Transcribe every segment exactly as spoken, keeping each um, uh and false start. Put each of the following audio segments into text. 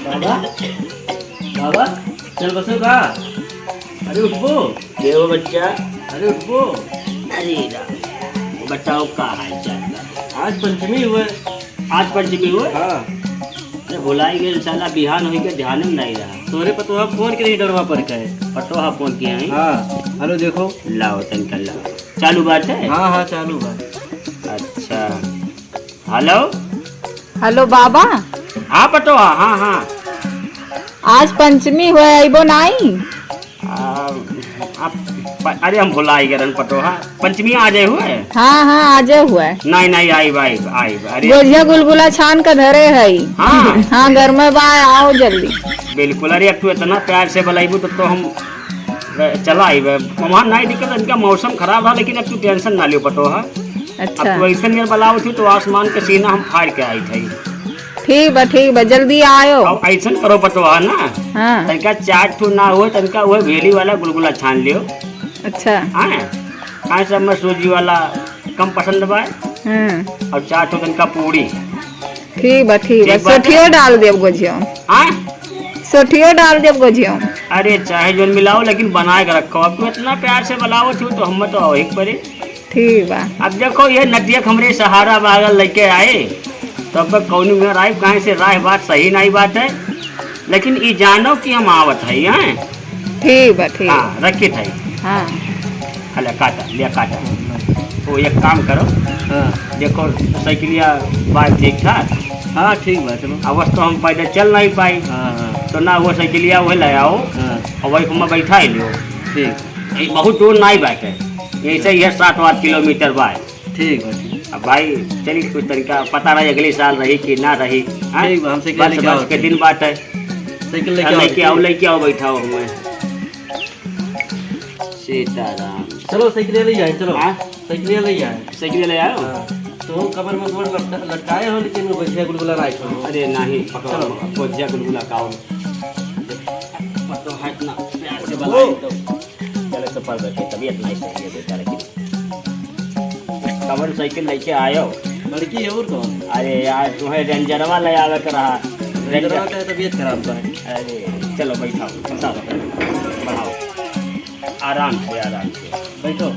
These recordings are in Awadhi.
बाबा, बाबा, चल बसो का? अरे उठबो। के हो बच्चा? अरे उठबो। अरे राम, बताओ का हाल चाल बा? आज पंचमी हुए। आज पंचमी हुए? हाँ। अरे भुलाई गए साला, बिहान होई के ध्यान में नहीं रहा। तोरे पतोहा फोन के रही डरवा पर के। पतोहा फोन किया है? हाँ। हेलो देखो। लाओ तनिका लाओ। चालू बात है? हाँ, हाँ, चालू बा। अच्छा। हेलो। हेलो बाबा। हाँ पतोहा, हाँ, हाँ। आज पंचमी हुए, अइबो नाई? आ, आप प-, अरे हम भुलाई गए रहन पतोहा। पंचमी आजे हुए? हाँ, हाँ, आजे हुए। नहीं, नहीं, आइब, आइब, आइब। अरे गोझिया गुलगुला छान के धरे है। हाँ। हाँ, घर में बा, आओ जल्दी। बिल्कुल, अरे अब तू इतना प्यार से बुलाइबू तो, तो हम अ, चला आइबे। वहाँ नाई दिक्कत, इनका मौसम खराब रहा, लेकिन अब तू tension ना लियो पतोहा। अच्छा। अब तू ऐसन नियर बुलावत ही तो आसमान के सीना हम फाड़ के आई थे। ठीक बा, ठीक बा, जल्दी आयो। अब ऐसन करो पतोहा ना। हाँ। तनिका चार ठो ना हो, तनिका वो भेली वाला गुलगुला छान लियो। अच्छा। हाँ, हाँ, सब में सूजी वाला कम पसंद बा। हाँ। और चार ठो तनिका पूरी। ठीक बा, ठीक बा। ठीक बा, सोठियो डाल देब गोझियो। हाँ? सोठियो डाल देब गोझियो। अरे, चाहे जोन मिलाओ, लेकिन बनाए के रखो। अब तू इतना प्यार से बुलावत हो, तो हम तो वही परे। ठीक बा। अब देखो, ये नदिया के हमरे सहारा बा, अगर लेके आए, तो अब कौन में राय, कहाँ से राय, बात सही नहीं बात है। लेकिन ई जानो कि हम आवत है, हैं? ठीक बा, ठीक। हाँ, रखित है। हाँ। हले काटा, लिया काटा। वो एक काम करो। हाँ। देखो, साइकिलिया बात ठीक ठाक। हाँ, ठीक बा, चलो। अब बस तो हम पैदल चल नहीं पाई। हाँ, हाँ। तो ना वो साइकिलिया वही ले आओ। हाँ। और वही हम बैठा ही लियो। ठीक। ये बहुत दूर नहीं बाटे। ऐसे ही है, सात आठ किलोमीटर बा। ठीक बा, ठीक। अब भाई, चली कुछ तरीका, पता नहीं अगले साल रही कि ना रही, हाँ? ठीक बा, हम साइकिल बस, लेके बस आओ। के दिन बात है। साइकिल लेके आओ, लेके आओ, ठीक। लेके आओ, बैठाओ हमें। सीताराम। चलो, साइकिल ले जाए, चलो। हाँ? साइकिल ले जाए। साइकिल ले आओ। हाँ। तो कमर में गोड़ लटका-, लटकाए हो, लेकिन वो गोझिया गुलगुला राइट हो। अरे नहीं, पकड़ो, चलो। गोझिया गुलगुला का हो। पकड़ो, हाथ ना, प्यार से ओ। बनाए तो। चलो, तो पढ़ बैठे, तबीयत नहीं सही है बेटा, लेकिन कवन साइकिल लेके आयो? लड़की है और कौन? अरे यार, तुम्हें रेंजरवा ले आवे के रहा। रेंजरवा रेंजर। का है, तबीयत खराब बा। अरे, चलो बैठाओ, बताओ, बढ़ाओ। आराम से, आराम से। बैठो।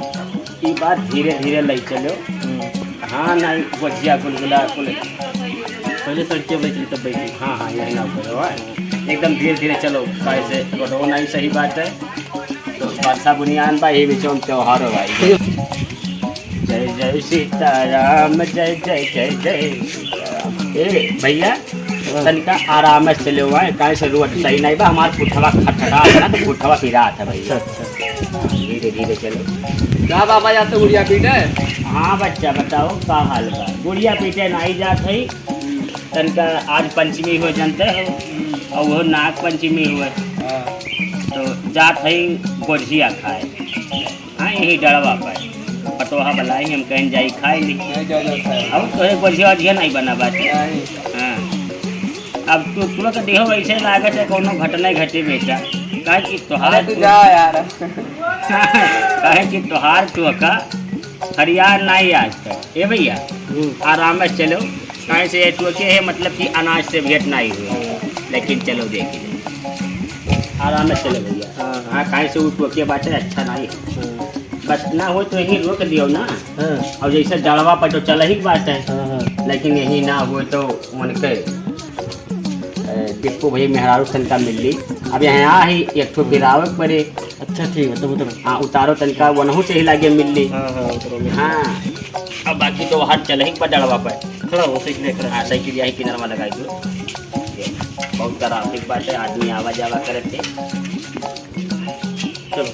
ई बात धीरे धीरे ले चलो। हम्म। हाँ, नहीं, गोझिया गुलगुला कुल। पहले सड़के बैठी, तब बैठी। हाँ, हाँ, यही ना करो, हाँ। एकदम धीरे धीरे चलो, काहे से रोडो नहीं सही बात है। तो बादशाह बुनियान बा, ये बीच में त्योहार हो भाई। जय जय सीताराम, जय जय जय जय सीताराम। ए भैया, हाँ। तनिका आराम से चलो, वहाँ काहे से रोड सही नहीं बा, हमार पुठवा खटका है ना, तो पुठवा पिरात है भैया। अच्छा, अच्छा। धीरे धीरे चलो। का बाबा, या तो गुड़िया पीटे? हाँ बच्चा, बताओ का हाल बा? गुड़िया पीटे नहीं जात है। तनिका आज पंचमी हो जानते हो, और वो नाग पंचमी हुए। हाँ। तो जात है गोझिया खाए। हाँ, यही डड़वा पर। पतोहा बलाई, हम कहें जाई खाए ली। नहीं, जाओ, जाओ, खाए। अब तो है गोझिया ओझिया नहीं बना बात। नहीं। हाँ। अब तू तुरंत देहो वैसे लागत है कोनो घटना घटे बेटा। काहे कि तोहार अरे तू तू जा यार। काहे कि तोहार तोहका फरियाद नाई आज तक। ए भैया, हम्म। आराम से चलो। काहे से ये टोके है, मतलब कि अनाज से भेंट नाई हुए। लेकिन चलो देखी। आराम से चलो भैया। हाँ, हाँ। हाँ, काहे से वो टोके बाटे अच्छा नाई है। हाँ। बस ना हो तो यहीं रोक दियो ना। हाँ। और जैसे डड़वा पर तो चल ही बात है। हाँ, हाँ। लेकिन यहीं ना हो तो उनके ए, टिप्पू भैया मेहरारू तनका मिल ली। अब यहाँ आ ही एक ठो गिरावे के पड़े। अच्छा, ठीक है, तो उतरो। हाँ, उतारो तनका, वनहू से ही लागे मिल ली। हाँ, हाँ, उतरो, मिल ली। हाँ, अब बाकी तो हाथ चल ही बा डड़वा पर। खड़ा हो, साइकिल खड़ा। हाँ, साइकिल यही किनारा में लगाई दो। ये बहुत ट्रैफिक बाटे, आदमी आवा जावा करे थे। चलो।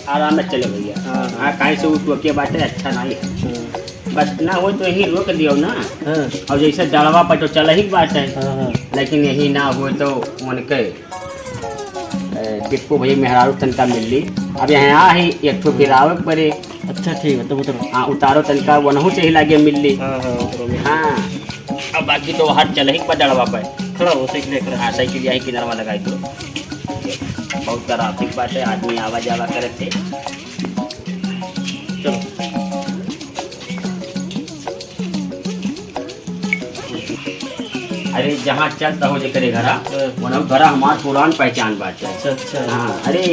आराम से चलो भैया। हाँ, हाँ। हाँ, काहे से वो टोके बाटे अच्छा नहीं है। हाँ। बस ना हो तो यहीं रोक दियो ना। हाँ। और जैसे डड़वा पर तो चल ही बाटे। हाँ, हाँ। लेकिन यहीं ना हो तो उनके, ए, टिप्पू भैया मेहरारू तनका मिल ली। अब यहाँ आ ही एक ठो गिरावे के पड़े। अच्छा, ठीक है, तब उतरो। हाँ, उतारो तनका, वनहू से ही लागे मिल ली। हाँ, हाँ, उतरो, मिल ली। हाँ, अब बाकी तो हाथ चल ही बा डड़वा पे। खड़ा हो, साइकिल खड़ा। हाँ, साइकिल यही किनारा में लगाई दो। बहुत ट्रैफिक बाटे, आदमी आवा जावा करे थे। चलो। अरे, जहाँ चलता हो जेकरे घरा, हाँ। वो ना घरा हमार पुरान पहचान बाटे। अच्छा, अच्छा। हाँ, अरे,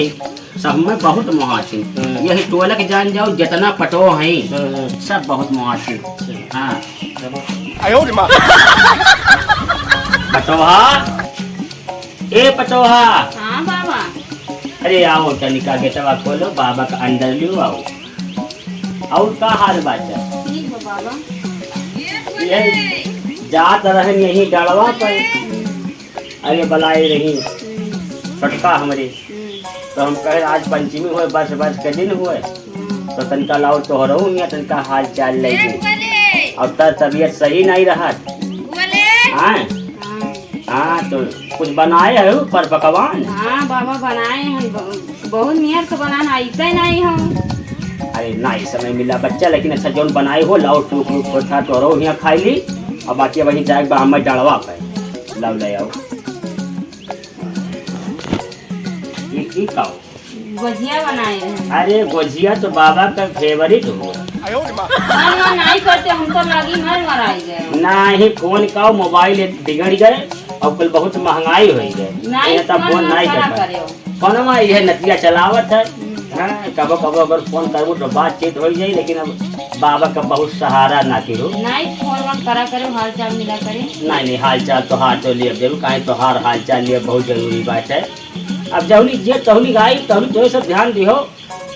सब में बहुत मोहासिन। हाँ। यही टोलक जान जाओ, जितना पटो हैं, हाँ, हाँ। सब बहुत मोहासिन। अच्छा। हाँ। चलो। आयो रे माँ। पटोहा, ए पटोहा। हाँ बाबा। अरे आओ तनिका गेटवा खोलो, बाबा का अंदर लियो आओ। और का हाल बाटे? ठीक बा बाबा। ये जात रहन यही डड़वा पर। अरे बलाई रही हम्म। छोटका हमरे। हम्म। तो हम कहे आज पंचमी हुए, बस बस के दिन हुए। हम्म। तो तनिका लाओ तोहरो यहाँ तनिका हाल चाल ले ली। और तर तबीयत सही नहीं रहत। हाँ? हाँ। हाँ, तो कुछ बनाए हो पर पकवान? हाँ बाबा, बनाए हैं, ब-, बहुत नियर से बनाए हैं, अइते नहीं हो। अरे, ना, इस समय मिला बच्चा, लेकिन अच्छा, जौन बनाए हो, लाओ, टूक, टूक, थोड़ा, थोड़ा तोहरो यहाँ खाई ली, और बाकी वहीं जाए बा हमें डड़वा पे। लाओ, ले आओ। ये की खाओ? गोझिया बनाए हैं। अरे, गोझिया तो बाबा का फेवरेट हो। मन मन नहीं करते, हम तो लगी मर मराई गए। नाही, फोन का मोबाइल एक बिगड़ गए और कुल बहुत महंगाई हो गए। नहीं, ये तो फोन फोन मन नहीं करा कर पाए। करेओ। फोनमा ये नतिया चलावत है। हम्म। हाँ, कबो कबो अगर फोन करबो तो बातचीत हो जाई, लेकिन अब बाबा का बहुत सहारा ना करो। नहीं, फोन मन करा करेओ, हाल चाल मिला करे। नहीं, नहीं, हाल चाल तो हाल चाल लिए जरूर, काहे तो हार हाल चाल लिए बहुत जरूरी बात है। अब जहुनी जे तहुनी आई, तहुनी तो सब ध्यान दिहो।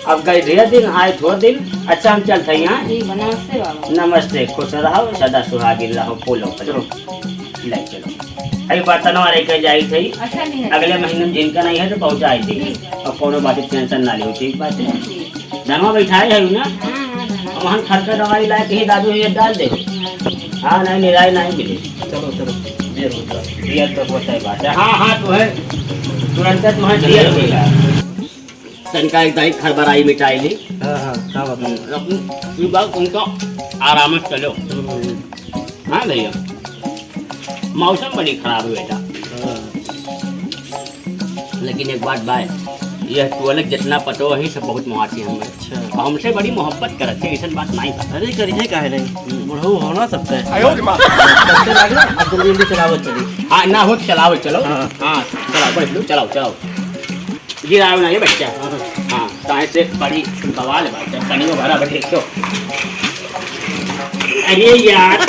अब गए ढेर दिन, आए थोड़ दिन। अच्छा, हम चलत हई, हाँ? ठीक बा, नमस्ते बाबा। नमस्ते, खुश रहो, सदा सुहागिन रहो, फूलो फलो। चलो। ले चलो। अरे बर्तनवा लेके जाई थई। अच्छा, नहीं है। अगले महीने में जिनका नहीं है तो पहुँचाई दी। ठीक है। अब कोनो बात की टेंशन ना लियो, ठीक बात है? ठीक। धनवा बैठाए है ना? हाँ, हाँ, धनवा। अब हम खर्चा दवाई लाए कहीं दादू ये डाल दे। हाँ। हाँ, नहीं, निराई नहीं मिले। चलो, चलो, देर होता है। ये तो होता है बात है। हाँ, हाँ, तो है। तुरंत तो है, देर होता है। तनका एक दाई खरबराई मिटाई ली। हाँ, हाँ, का बात है? हम्म, अपन, ये बात उनका आराम से चलो। हम्म। हाँ भैया, मौसम बड़ी खराब है बेटा। हाँ। लेकिन एक बात बा, यह टोलक जितना पतो है, सब बहुत मोहासी हम। अच्छा। और हमसे बड़ी मोहब्बत करत है, ऐसन बात नहीं बा। अरे, करिए काहे नहीं? हम्म। बुढ़ऊ होना सकता है। आयो रे माँ। चलते लागे, अब जल्दी जल्दी चलावत चली। हाँ, ना हो तो चलावत चलो। हाँ। हाँ, चलाओ, बैठ लो, चलाओ, चलाओ। गिराओ ना ये बच्चा। हाँ। हाँ, काहे से बड़ी बवाल बात है, पानी में भरा बैठे तो। अरे यार,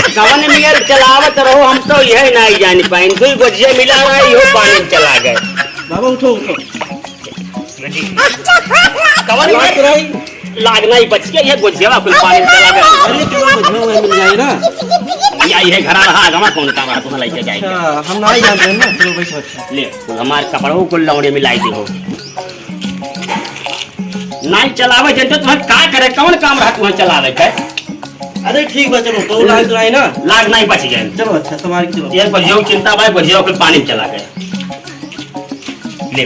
कवन नियर चलावत रहो, हम तो यह नहीं जान पाइन। दुई गोझिया मिला रहा है, इहो पानी में चला गए। बाबा उठो, उठो। कवन लाग नियर? रही। लाग नहीं बच गया, ये गोझिया कुल पानी में चला गया। अरे, तुम्हें गोझिया वही मिल जाए ना। या ये घरा रहा, आगमा कौन काम रहा, तुम्हें लेके जाएंगे। अच्छा, हम नहीं जानते हैं ना, चलो बैठो, अच्छा। ले, कुल हमार कपड़ों को लौड़े मिलाई दी हो। नाई चलावे जनते तुम्हें का करे, कौन काम रहा तुम्हें चलावे के? अरे ठीक बा, चलो, तो लाग तो आई ना। लाग नहीं बच गए। चलो, अच्छा, संभाल के चलो। ये गोझिया चिंता भाई, गोझिया के पानी में चला गए। ले।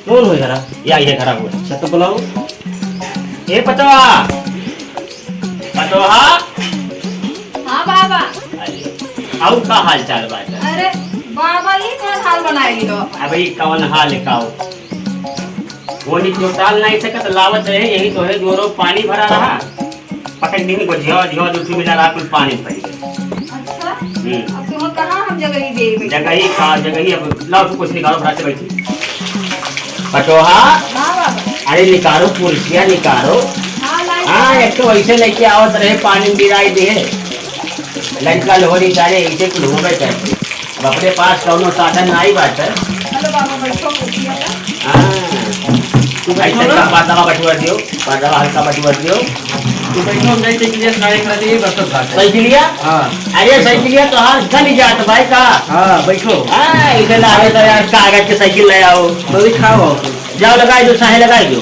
कौन हो घरा? या ये घरा हुआ। अच्छा, तो बुलाओ। ए पतवा। पतोहा। हाँ बाबा। अरे, और का हाल चाल बा? अरे बाबा, ये कौन हाल बनाए ली हो? अबे, ये कौन हाल है, का हो? वो नहीं चोटाल नहीं सकत, लावत रहे, यही तो है, जोरो पानी भरा रहा। पटक दिन गोझिया, झिया, दूठी मिला रहा, कुल पानी पड़ी गए। अच्छा? हम्म। अब तुम्हें कहाँ हम जगह ही दे बैठे? जगह ही का, जगह ही, अब लाओ, तू कुछ निकालो, फटाक से बैठी। पटोहा। हाँ बाबा। अरे निकालो, कुर्सिया निकालो। हाँ, लाई। हाँ, एक तो वैसे लेके आवत रहे, पानी गिराई दे। लड़का लोहरी सारे ऐसे कुल हो गए थे। अब अपने पास कौनो साधन नाई बाटे। हेलो बाबा, बैठो, कुर्सिया पर। हाँ। तू बैठो ऐसे ना। का पर्दावा बटुआ दियो, पर्दावा हल्का बटुआ दियो। तू बैठो, हम जाई साइकिलिया खड़े खड़े यही बरसत बाटे। साइकिलिया? हाँ। अरे साइकिलिया तो हाथ गल जात भाई का। हाँ, बैठो। हाँ, इधर लावे तो यार कागज के साइकिल ले आओ। तो भी खाओ आओ तुम। जाओ लगाई दो, चाहे लगाई दो।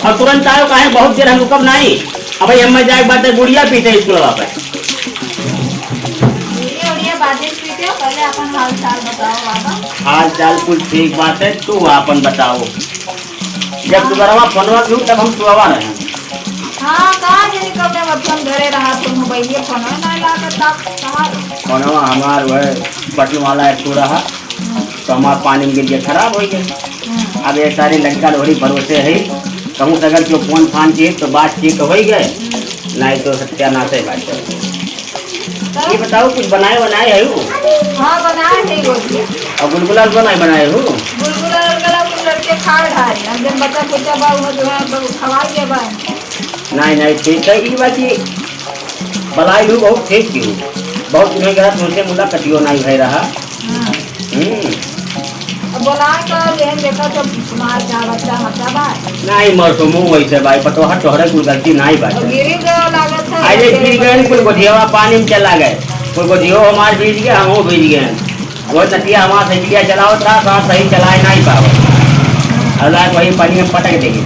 और तुरंत आओ, काहे बहुत देर हम रुकब नहीं। अब भाई हमें जाए के बाद गुड़िया पीते स्कूलवा पे। गुड़िया उड़िया बादे में पीते हो, पहले अपन हाल चाल बताओ बाबा। हाल चाल कुल ठीक बात है, तू आपन बताओ। जब तू घरवा फोनवा किहू तब हम सुआवा रहे। हाँ, का जानी कब ने बचपन घरे रहा, तो मोबाइलिया फोनवा ना लागत, तब कहाँ? फोनवा हमार वह बटन वाला एक ठो रहा, तो हमार पानी में गिर के खराब हो गया। हम्म। अब ये सारे लड़का लोहरी भरोसे है, कहूँ से अगर क्यों फोन फान किए तो बातचीत हो ही गए, नहीं तो सत्यानाश है बात। तब? ये बताओ, कुछ बनाए बनाए है वो? हाँ, बनाए है वो भी। और गुलगुला उलगुला नहीं बनाए हो? गुलगुला उलगुला कुल लड़के खा रहा है। अब जब बच्चा कुच्चा बा, वो जो है, तो खवाई के बा। नहीं, नहीं, ठीक है, ये बात ये बनाई हूँ, बहुत ठीक की हूँ। बहुत दिन हो गया, तुमसे मुलाकातियो नहीं भय रहा। हाँ। हम्म। अब बोला तो जेहन देखो तो तुम्हार का बच्चा मचा बा। नहीं, मौसमो वैसे भाई, पतोहर तोहरे कुल गलती नहीं बात अब है। गिरी गयो लागत है, अरे, तेरे गिर गए बच्चे कुल के। गोझियावा पानी में चला गए। कुल गोझियो हमार भीज गए, हमहू भीज गए। वो नतिया हमार साइकिलिया चलावत रहा, तो सही चलाए नहीं पावत। अब लाग वही पानी में पटक देंगे।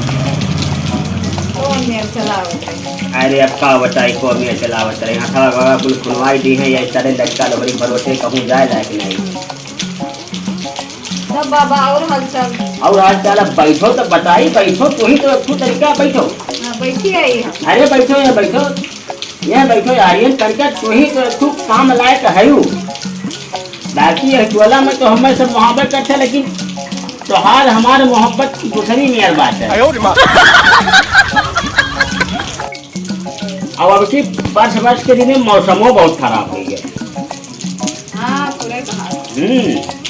कौन मेर चलावत है? अरे, अब का बताई, कौन मेर चलावत रहे? हाथवा गोड़वा कुल खुनवाई दी है, ये सारे लड़का लोहरी भरोसे कहूँ जाए लायक नहीं। तब बाबा, और हालचाल? और हालचाल, अब बैठो तो बताई, बैठो, तू ही तो एक ठो तरीका, बैठो। हाँ, बैठी है ये। अरे बैठो, यहाँ बैठो, यहाँ बैठो यार, ये तरीका तू ही तो एक ठो काम लायक है यू। बाकी ये टोला में तो हमें सब मोहब्बत करते, लेकिन तोहार हमार मोहब्बत की दूसरी नियर बात है। आयो रे माँ। अब, अब की बरस, बरस के दिन में मौसमो बहुत खराब हो गया। हाँ, पूरे कहा। हम्म।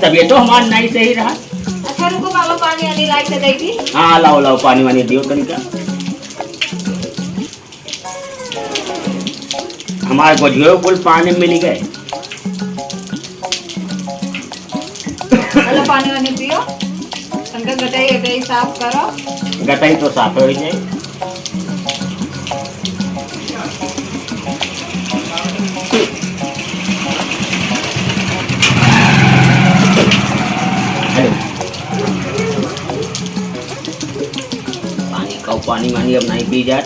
तबियतो हमार नहीं सही रहा। अच्छा, रुको बाबा, पानी वानी लाई के दे दी। हाँ, लाओ, लाओ, पानी वानी दियो तनिका। हमार गोझियो कुल पानी मिल गए। चलो, पानी वानी पियो, तनका गटाई, गटाई साफ करो। गटाई तो साफ हो जाए। हेलो। पानी खाओ, पानी वानी अब नहीं पी जात।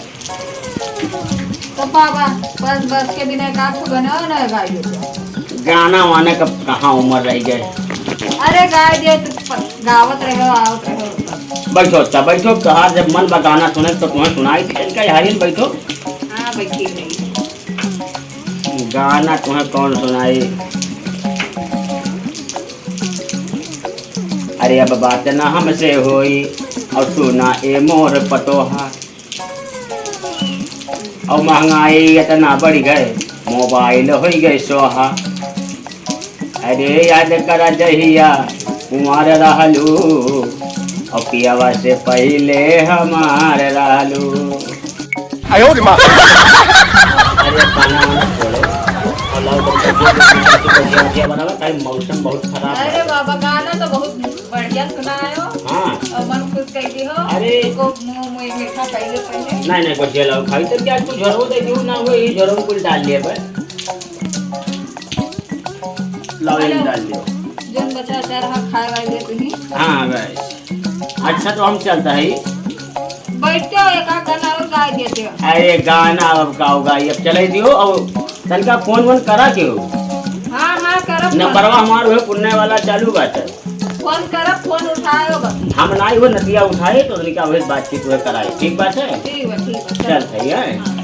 तो बाबा, बस, बस के बिना एक आध ठो गाना वाना गाई देते। गाना वाना का कहाँ उम्र रह गए? अरे, गाई दे तो प-, गावत रहो, आवत रहो। बैठो, अच्छा, बैठो, कहा जब मन बा गाना सुने तो तुम्हें सुनाई थी, इनका यहाँ बैठो। हाँ, बैठी रही। गाना तुम्हें कौन सुनाई? अरे, अब बात ना हमसे होई, और सुना ए मोर पतोहा। और महंगाई इतना बढ़ गए, मोबाइल हो गए सोहा। अरे याद करा जहिया कुंवर रहलू, और पियावा से पहले हमार रहलू। आयो रे माँ। अरे खाना वाना छोड़ो, और लाओ, तुम सब जो भी खाना तो भजिया वजिया बनाओ, काहे मौसम बहुत खराब है। अरे बाबा, गाना तो बहुत बढ़िया सुनायो। हाँ। और मन खुश कर दी हो। अरे। को मुंह, मुंह मीठा पहले, पहले। नहीं, नहीं, कुछ लाओ, खाई तो क्या, कुछ झरो दे दियो ना, वो ये झरो कुल डाल लिया बस। लाओ, ये हेलो। डाल दियो। जोन बचा अचार हा खाए वाले तुम्ही। हाँ, बस। अच्छा, तो हम चलता है। बैठ के एक आध गाना और गा देते हो। अरे, गाना अब का गाई, अब चले दियो, और तनका फोन वोन करा के हो। हाँ, हाँ, करब फोन। नंबरवा हमार उहे पुन्ने वाला चालू बात है। फोन करब, फोन उठायो बस। हम नाई हो नतिया उठाए तो उनका वही बातचीत वह कराए, ठीक बात है? ठीक बा, ठीक बा, चल चल। सही है। हाँ।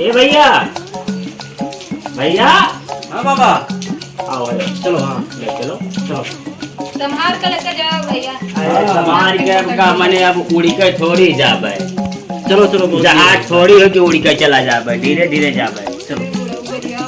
ए भैया, भैया। हाँ बाबा। आओ, आओ। चलो, हाँ। ले चलो। चलो। संभाल के लेके जाओ भैया। अरे, संभाल के अब का, मने अब उड़ी के थोड़ी जाबे। चलो, चलो, बहुत जहाज बढ़िया। थोड़ी हो कि उड़ी के चला जाबे, धीरे धीरे जाबे।